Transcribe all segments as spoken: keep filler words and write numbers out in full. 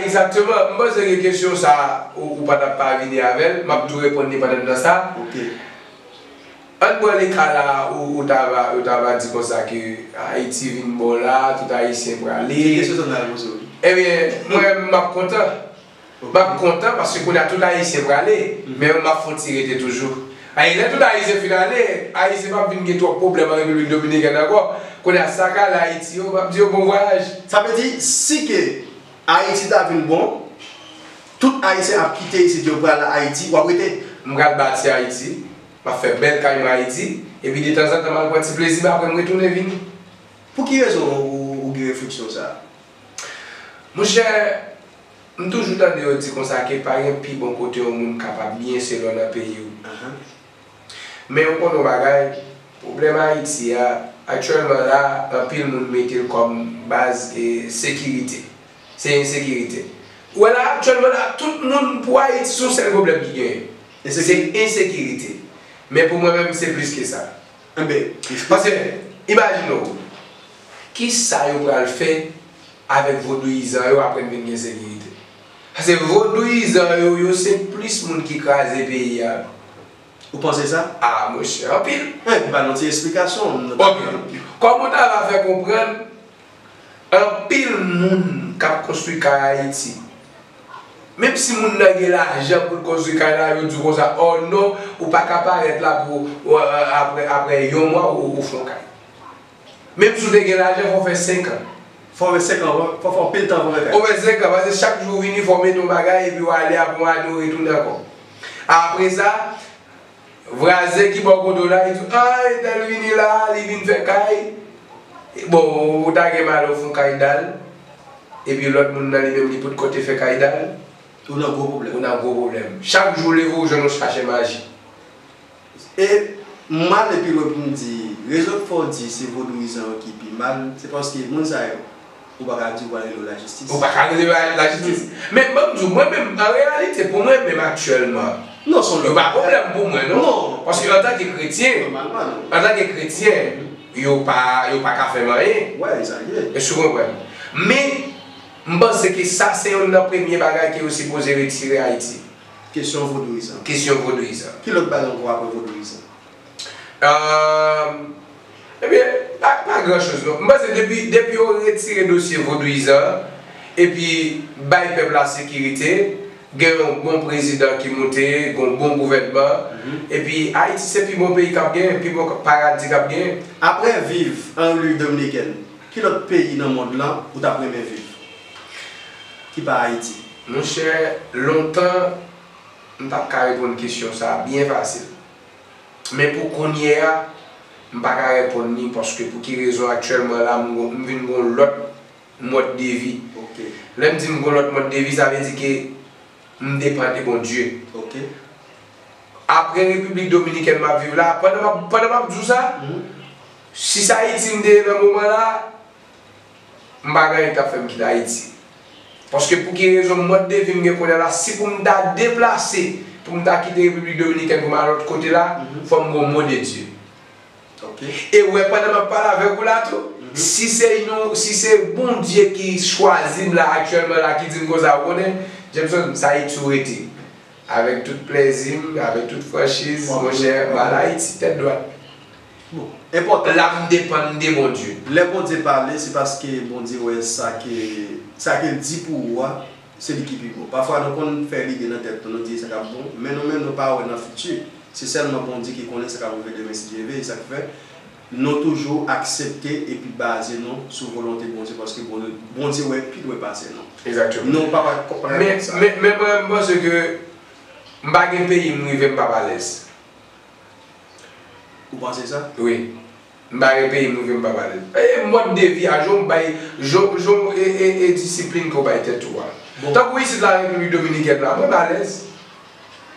Egzakteman. M panse ke kesyon sa a, ou, ou pa t ap pa vini avè l. M ap tou reponn li pandan m nan sa. Ok. Ann pran le ka la, ou, ou ta va, ou ta va di konsa ke Ayiti vin bon la, tout Ayisyen prale. Se kesyon sa m ta poze w. Ebyen, mwen, m ap kontan. M ap kontan paske kounye a tout Ayisyen prale, men m ap fè yon ti rete toujou. Ay, lè tout Ayisyen fin ale, Ayisyen p ap vin gen twòp pwoblèm an Repiblik Dominikèn ankò. Kounye a, sa k al Ayiti yo, m ap di yo bon vwayaj. Sa vle di, si ke Ayiti ta vin bon, tout Ayisyen ap kite isit, yo pral Ayiti, w ap rete? M pral bati Ayiti, m ap fè bèl kay mwen Ayiti, epi detanzantan m al pran ti plezi m, apre m retounen vini. Pou ki rezon ou, ou gen refleksyon sa a? Monchè, m toujou tande yo di konsa ke pa gen pi bon kote yon moun kapab byen se lè w nan peyi w. Ahan. Men ou konn yon bagay, pwoblèm Ayiti a, aktyèlman la, anpil moun mete l kòm baz e sekirite. Se ensekirite. Ou wè la, aktyèlman la, tout moun pou Ayiti se yon sèl pwoblèm ki genyen. Se ensekirite. Men pou mwen menm, se plis ke sa. Enben, paske, imajine w, kisa yo pral fè avèk vodouyizan yo apre n vin gen sekirite? Paske vodouyizan yo, yo se plis moun ki kraze peyi a. Ou panse sa? A, monchè, anpil. Enben, ba nou ti esplikasyon. Ok. Kòman w ta va fè konprann anpil moun k ap konstwi kay Ayiti? Menm si moun nan gen lajan pou l konstwi kay la, yo di w konsa, "Oh non, ou pa ka parèt la pou, ou, apre, apre yon mwa, ou, ou fè yon kay." Menm si w te gen lajan, fò w fè senk an. Fò w fè senk an, fò, fò w fè anpil tan pou w fè kay. Ou fè senk an, paske chak jou w vini, fò w mete yon bagay, epi w ale, apre yon ane, w retounen ankò. Apre sa, vwazen ki bò kote w la, li di w, "Ah, entèl vini la, li vin fè kay." Bon, ou ta gen malè w fè yon kay dal, epi lòt moun nan, li menm, li potko te fè kay dal. Ou nan gwo pwoblèm. Ou nan gwo pwoblèm. Chak jou w leve, w jwenn yon sachè maji. E m ale pi lwen pou m di, rezon k fè w di se vodouyizan yo ki pi mal, se paske moun sa yo, ou pa ka di w pral rele yo lajistis. Ou pa ka rele yo lajistis. Men, ban m di w, mwen menm, an reyalite, pou mwen menm aktyèlman, non, se yon lòt bagay. Yo pa pwoblèm pou mwen, non. Non. Paske antanke kretyen, nòmalman, non, antanke kretyen, yo pa, yo pa ka fè m anyen. Wè, e sa l ye. Èske w konprann? Men, m panse ke sa se youn nan premye bagay ke yo sipoze retire Ayiti. Kesyon vodouyizan. Kesyon vodouyizan. Ki lòt bagay ankò apre vodouyizan? Ahn, ebyen, pa, pa gran choz non. M panse depi, depi yo retire dosye vodouyizan an, epi bay pèp la sekirite, gen yon bon prezidan ki moute, gen yon bon gouvènman, epi Ayiti se pi bon peyi k ap genyen, pi bon paradi k ap genyen. Apre viv an Repiblik Dominikèn, ki lòt peyi nan mond lan ou t ap renmen viv? Ki pa Ayiti? Monchè, lontan, m t ap ka reponn kesyon sa a byen fasil. Men pou kounye a, m pa ka reponn li, paske pou ki rezon aktyèlman la, m gon, m vin gon lòt mòd de vi. Ok. Lè m di m gon lòt mòd de vi, sa vle di ke m depann de Bondye. Ok. Apre Repiblik Dominikèn m ap viv la, pandan m ap, pandan m ap di w sa, si se Ayiti m te ye nan moman la, m pa gen anyen k t ap fè m kite Ayiti. Paske pou ki rezon, mòd de vi m gen kounye a la, si pou m ta deplase, pou m ta kite Repiblik Dominikèn pou m al lòt kote la, fò m gon mo de Dye. Ok. E ou wè, pandan m ap pale avèk ou la tou, si se nou, si se Bondye ki chwazi m la aktyèlman la, ki di m konsa, ou konnen, Jameson, se Ayiti ou rete. Avèk tout plèzi m, avèk tout franchiz, monchè, m al Ayiti tèt dwat. Bon, enpòtan. La m depann de Bondye. Lè Bondye pale, se paske Bondye wè sa ke, sa ke l di pou ou a, se li ki pi bon. Pafwa, nou konn fè lide nan tèt nou, nou di sa k ap bon, men nou menm, nou pa wè nan fiti. Se sèlman Bondye ki konnen sa k ap rive demen, si Dye vle. E sa k fè, nou toujou aksepte epi baze nou sou volonte Bondye, paske Bon-, Bondye wè pi lwen pase nou. Egzakteman. Nou pa, pa, pa ka fè sa. Men, men, men mwen, m panse ke m pa gen peyi m rive m p ap alèz. Ou panse sa? Wi. M pa gen peyi m rive m p ap alèz. E mòd de vi a, jan w bay, jan, jan, e, e, e disiplin ke w bay tèt ou a. Bon. Tankou isit la, Repiblik Dominikèn la, mwen m alèz.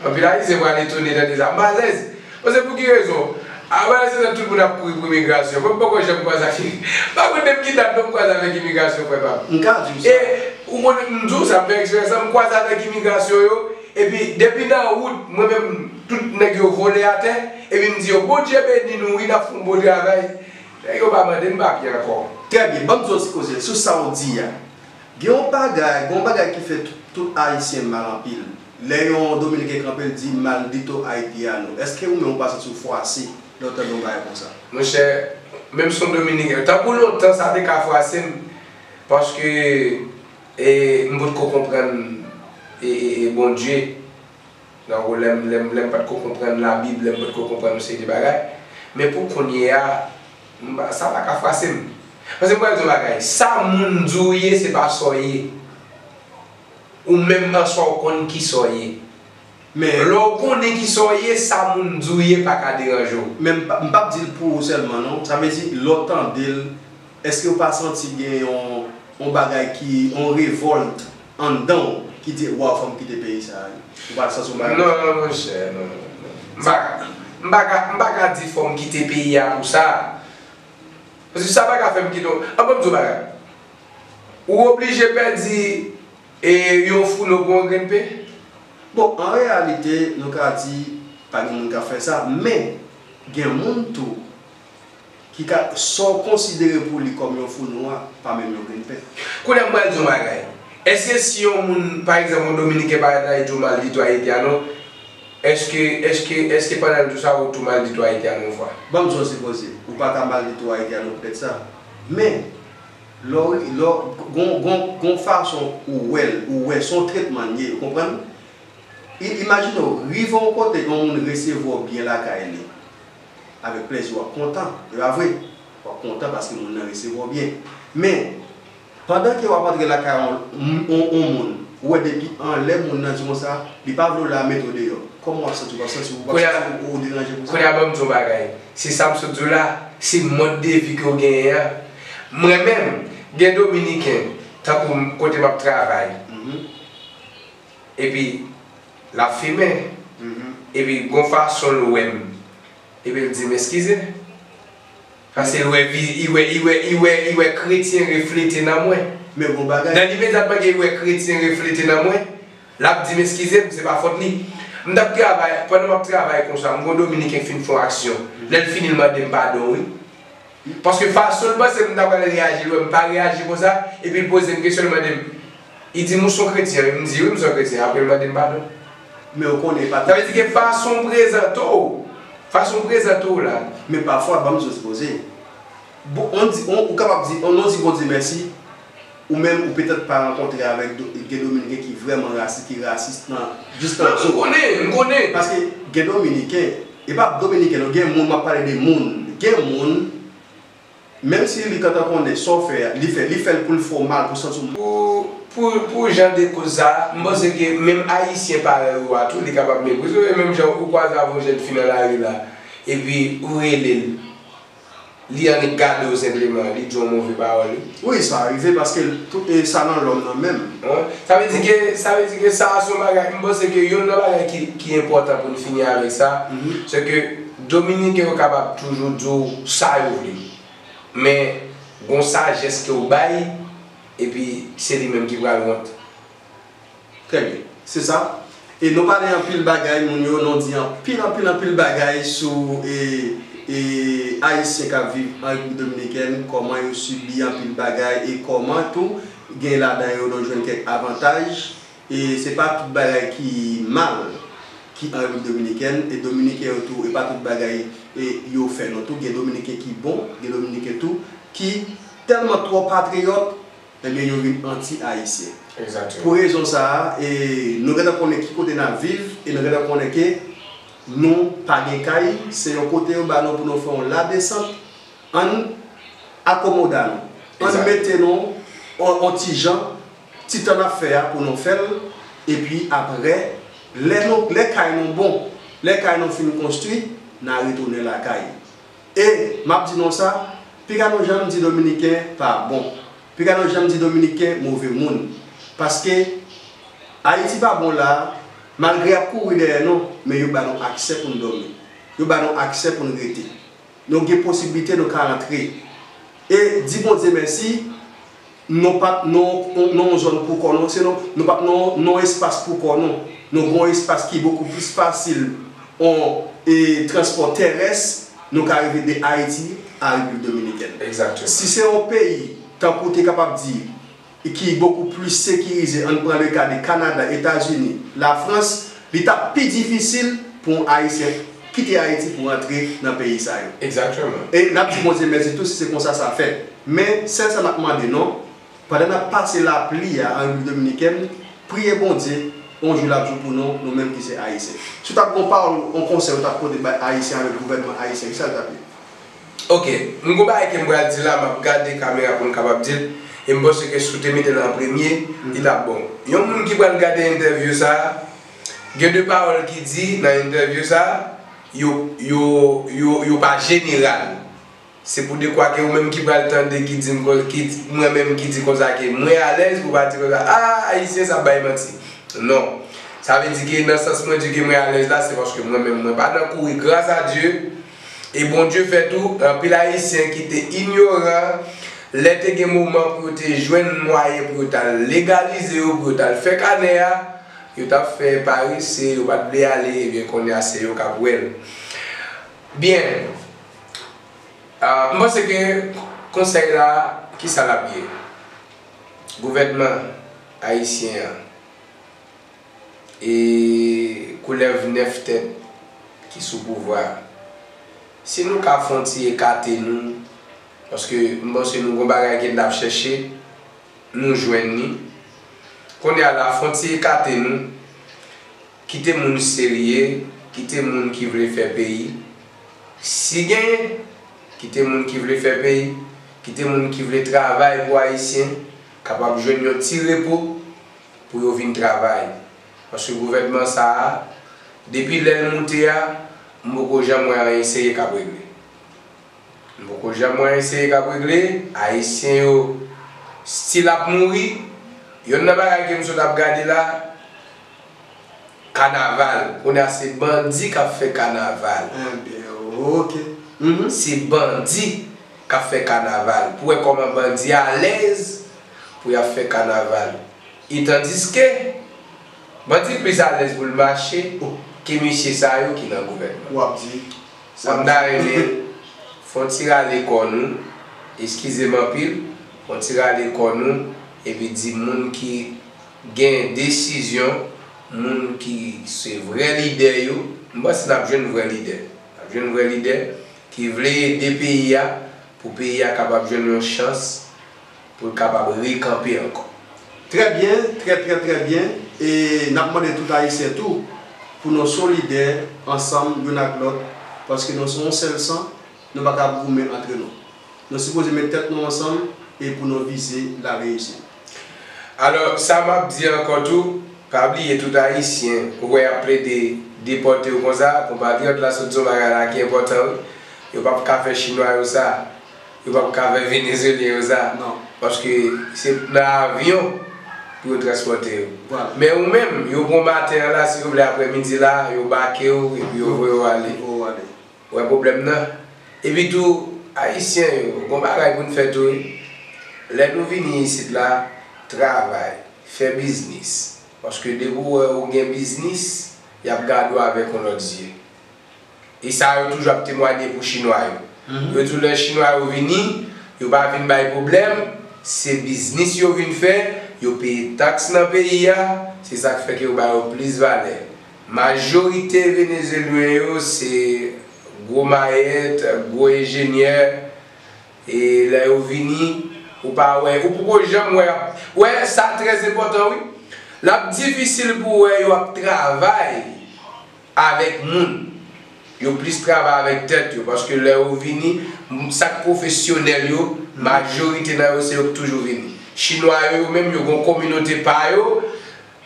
Anpil Ayisyen pral etone tande sa. M alèz. Paske pou ki rezon? Apre se nan tout moun ap kouri pou imigrasyon. Mwen m poko janm kwaze avèk, pa konn depi ki dat non m kwaze avèk imigrasyon, frè pa m. M ka di w sa. E ou konn, m di w sa, m fè eksperyans la, m kwaze avèk imigrasyon yo, epi depi nan wout, mwen menm, tout nèg yo vole atè, epi m di yo, "Bondye beni nou wi, n ap fè yon bon travay." Nèg yo pa mande m papye ankò. Trè byen, ban m di w yon ti koze sou sa w di a. Gen yon bagay, gen yon bagay ki fè tout, tout Ayisyen mal anpil. Lè yon Dominiken kanpe, l di maldito haitiano. Èske ou menm ou pa santi w fwase lè w tande yon bagay konsa? Monchè, menm si w Dominiken, tankou lontan sa te ka fwase m, paske e, m potko konprann e, e, e Bondye. Donk, lè m, lè m, lè m pa t ko konprann Labib, lè m pa t ko konprann yon seri de bagay. Men pou kounye a, m pa, sa pa ka fwase m. Paske m pral di w yon bagay, sa moun di w ye, se pa sa w ye. Ou menm answa w konn kisa w ye. Men lè w konnen kisa w ye, sa moun di w ye pa ka deranje w. Men m p ap di l pou ou sèlman non. Sa vle di lè w tande l, èske w pa santi gen yon, yon bagay ki, yon revòlt anndan w ki di, waw, fò m kite peyi sa a wi. Ou pa santi yon bagay konsa? Non, non, monchè, non, non, non. M pa ka, m pa ka, m pa ka di fò m kite peyi a pou sa. Paske sa pa ka fè m kite w. An, ban m di w bagay. Ou oblije pèdi e, yon founo pou yon grenn pen? Bon, an reyalite, nou ka di pa gen moun k ap fè sa, men gen moun tou ki ka, sa w konsidere pou li kòm yon founo a, pa menm yon grenn pen. Kounye a m pral di w yon bagay. Èske si yon moun, pa egzanp, yon Dominiken parèt la, li di w maldito haitiano, èske, èske, èske pandan l di w sa, ou tou maldito haitiano yon fwa? Ban m di w yon sipoze, ou pa ka maldito haitiano poutèt sa. Men, lè w, lè w, gon, gon, gon fason ou wè l, ou wè, se yon tretman l ye, ou konprann? I, imajine w, rive yon kote, yon moun resevwa w byen lakay li. Avèk plèzi, w ap kontan, e pa vre? W ap kontan paske moun nan resevwa w byen. Men, pandan ke w ap antre lakay yon, yon, yon moun, ou wè depi anlè moun nan di konsa, li pa vle w la, mete w deyò. Kòman w ap santi w? W ap santi w, w ap santi w, w deranje pou sa? Kounye a, ban m di w yon bagay. Se sa m sot di w la, se mòd de vi ke w genyen an. Mwen menm, gen Dominiken, tankou m, kote m ap travay. Epi, l ap fimen. Epi, gon fason l wè m. Epi, l di m eskize. Paske l wè, vi- li wè, li wè, li wè, li wè kretyen reflete nan mwen. Men gon bagay. Nan imedyatman ke li wè kretyen reflete nan mwen, l ap di m eskize m, se pa fòt li. M t ap travay, pandan m ap travay konsa, m gon Dominiken k fin fè yon aksyon. Lè l fini, l mande m padon, wi. Paske fason l panse m ta pral reyaji, l wè m pa reyaji konsa, epi l poze m kesyon, l mande m, li di m, ou se yon kretyen, wi? M di, wi, m se yon kretyen. Apre, l mande m padon. Men ou konnen, e pa tout. Sa vle di ke fason w prezante w, fason w prezante w la. Men pafwa, ban m di w sipoze. Bon, on di, on, ou kapab di, on, on di Bondye mèsi, ou menm, ou petèt pa rankontre avèk do, gen Dominiken ki vrèman rasis, ki rasis nan, jis nan zo. Non, m konnen, m konnen. Paske gen Dominiken, e pa Dominiken non, gen moun, m ap pale de moun, gen moun, menm si li gentan konnen sa w fè a, li fè, li fè l pou l fè w mal, pou w santi w. Pou, pou, pou jan de koz sa a, m panse ke menm Ayisyen parèy ou a tou, li kapab meprize w, e menm jan ou kwaze avè yon jèn fi nan lari la, epi ou rele l, li annik gade w senpleman, li di w yon move pawòl, wi. Wi, sa rive, paske tout, e, sa nan lòm nan menm. Wi. Sa vle di ke, sa vle di ke sa a se yon bagay, m panse ke youn nan bagay ki, ki enpòtan pou n fini avèk sa, se ke Dominiken yo kapab toujou di w sa yo vle. Men, gon sajès ke w bay, epi se li menm ki pral wont. Trè byen. Se sa. E nou pale anpil bagay, moun yo, nou di anpil, anpil, anpil bagay sou, e, e, Ayisyen k ap viv an Repiblik Dominikèn, kòman yo sibi anpil bagay, e kòman tou gen ladan yo nou jwenn kèk avantaj. E se pa tout bagay ki mal ki an Repiblik Dominikèn, e Dominiken yo tou, e pa tout bagay, e, yo fè non tou. Gen Dominiken ki bon, gen Dominiken tou ki tèlman twò patriyòt, ebyen, yo vin anti-ayisyen. Egzakteman. Pou rezon sa a, e, nou gentan konnen ki kote n ap viv, e nou gentan konnen ke nou pa gen kay, se yon kote yo ba nou pou nou fè yon ladesant. Ann akomoda nou. Ann mete nou yon, yon ti jan, ti tan n ap fè a pou nou fè l, epi apre, lè nou, lè kay nou bon, lè kay nou fin konstwi, n a retounen lakay. E, m ap di nou sa, piga nou janm di Dominiken pa bon. Piga nou janm di Dominiken move moun. Paske, Ayiti pa bon la, malgre y ap kouri dèyè nou, men yo ba nou aksè pou n dòmi. Yo ba nou aksè pou n rete. Nou gen posiblite nou ka antre. E di Bondye mèsi, nou pa t nan, nan yon zòn pou kò nou, se nou, nou pa t nan, nan yon espas pou kò nou. Nou gen yon espas ki bokou plis fasil, yon, e, transpò terès, nou ka rive de Ayiti a Repiblik Dominikèn. Egzakteman. Si se yon peyi, tankou w te kapab di, ki bokou plis sekirize, ann pran le ka de Kanada, Etazini, Lafrans, li t ap pi difisil pou yon Ayisyen kite Ayiti pou rantre nan peyi sa yo. Egzakteman. E n ap di Bondye mèsi tou si se konsa sa fèt. Men, sèl sa n ap mande non, pandan n ap pase lapli a an Repiblik Dominikèn, priye Bondye, yon jou l ap jou pou nou, nou menm ki se Ayisyen. Si w t ap gen yon pawòl, yon konsèy ou t ap pote bay Ayisyen avèk gouvènman ayisyen, kisa l t ap ye? Ok, m gon bagay ke m pral di la, m ap gade kamera pou m kapab di l, e m panse ke si w te mete l an premye, li t ap bon. Yon moun ki pral gade entèvyou sa a, gen de pawòl ki di nan entèvyou sa a, yo, yo, yo, yo pa jeneral. Se pou dekwa ke ou menm ki pral tande ki di m kon- ki di- mwen menm ki di konsa ke mwen alèz pou pa di konsa, ah, Ayisyen sa bay manti. Non. Sa vle di ke nan sans mwen di ke mwen alèz la, se paske mwen menm mwen pa nan kouri, gras a Dye. E Bondye fè tou, anpil Ayisyen ki te inyoran, lè te gen moman pou yo te jwenn mwayen pou yo t al legalize yo, pou yo t al fè kanè a, yo t ap fè parese, yo pa t vle ale, ebyen kounye a se yo k ap wè l. Byen. Ah, m panse ke konsèy la, kisa l ap ye? Gouvènman ayisyen an e koulèv nèf tèt ki sou pouvwa a, si nou ka fè yon ti ekate nou, paske m panse nou gon bagay ke n t ap chèche, nou jwenn li. Kounye a la, fè yon ti ekate nou, kite moun serye, kite moun ki vle fè peyi, si genyen, kite moun ki vle fè peyi, kite moun ki vle travay pou Ayisyen kapab jwenn yon ti repo pou yo vin travay. Paske gouvènman sa a, depi lè l moute a, m poko janm wè anyen serye k ap regle. M poko janm wè anyen serye k ap regle. Ayisyen yo still ap mouri. Yonn nan bagay ke m sot ap gade la, kanaval. Kounye a se bandi k ap fè kanaval. Enben, ok. Mhm. Se bandi k ap fè kanaval. Pou wè kòman bandi alèz pou y ap fè kanaval. E tandiske bandi plis alèz pou l mache ke mesye sa yo ki nan gouvènman. W ap di sa. M ta renmen fè yon ti rale kò nou, eskize m anpil, fè yon ti rale kò nou, epi di moun ki gen desizyon, moun ki se vrè lidè yo, m panse n ap jwenn vrè lidè. N ap jwenn vrè lidè ki vle ede peyi a, pou peyi a kapab jwenn yon chans pou l kapab rekanpe ankò. Trè byen, trè, trè, trè byen. E n ap mande tout Ayisyen tou pou nou solidè ansanm youn ak lòt, paske nou se yon sèl san, nou pa ka goumen antre nou. Nou sipoze met tèt nou ansanm e pou nou vize lareyisit. Alò, sa m ap di ankò tou, pa bliye tout Ayisyen ou wè y ap plede depòte yo konsa, konpatriyòt la sot di yon bagay la ki enpòtan wi. Yo p ap ka fè Chinwa yo sa. Yo p ap ka fè Venezuelyen yo sa. Non. Paske se nan avyon pou yo transpòte yo. Vwala. Men ou menm, yo pran w maten an la, si yo vle aprèmidi la, yo bake w, epi yo voye w ale. Yo voye w ale. Ou wè pwoblèm nan? Epi tou, Ayisyen yo, gon bagay pou n fè tou wi. Lè nou vini isit la, travay, fè biznis. Paske depi w wè ou gen biznis, y ap gade w avèk yon lòt zye. E sa yo toujou ap temwanye pou Chinwa yo. Mhm. Yo di w lè Chinwa yo vini, yo pa vin bay pwoblèm, se biznis yo vin fè, yo peye taks nan peyi a, se sa k fè ke yo ba yo plis valè. Majorite Venezuelyen yo se gwo mayèt, gwo enjenyè, e lè yo vini, ou pa wè, ou poko janm wè, wè sa trè enpòtan wi. L ap difisil pou w wè yo ap travay avèk moun. Yo plis travay avèk tèt yo, paske lè yo vini, m- sa k pwofesyonèl yo, majorite nan yo se yo k toujou vini. Chinwa yo, yo menm, yo gon kominote pa yo,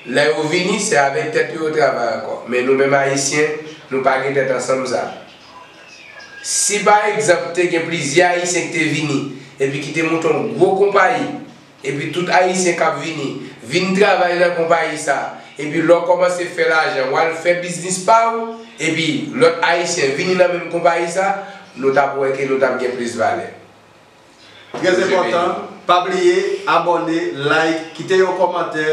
lè yo vini, se avèk tèt yo yo travay ankò. Men nou menm Ayisyen, nou pa gen tèt ansanm sa. Si pa egzanp, te gen plizyè Ayisyen ki te vini, epi ki te monte yon gwo konpayi, epi tout Ayisyen k ap vini, vin travay nan konpayi sa, epi lè w kòmanse fè lajan, w al fè biznis pa w, epi lòt Ayisyen vini nan menm konpayi sa, nou t ap wè ke nou t ap gen plis valè. Trè enpòtan, pa bliye abòne, like, kite yon kòmantè,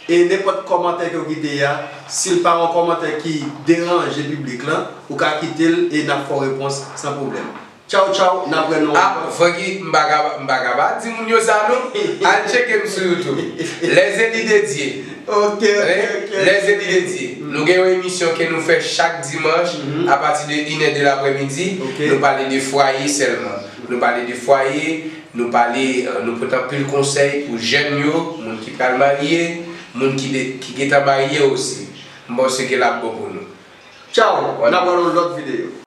e nenpòt kòmantè ke w kite a, si l pa yon kòmantè ki deranje piblik lan, ou ka kite l e n ap fè w repons san pwoblèm. Tchaw, tchaw, n ap wè nou. Ah, Francky, m pa ka m pa ka pa di moun yo sa non. Al tcheke m sou YouTube. Les Élus de Dieu. Ok, ok, Wi, ok. Les Élus de Dieu. Nou gen yon emisyon ke nou fè chak dimanch apati de inè de laprèmidi. Ok. Nou pale de fwaye sèlman. Nou pale de fwaye, nou pale, euh, nou pote anpil konsèy pou jèn yo, moun ki pral marye, moun ki de- ki gentan marye osi. M panse ke l ap bon pou nou. Tchaw, n ap wè nan yon lòt videyo.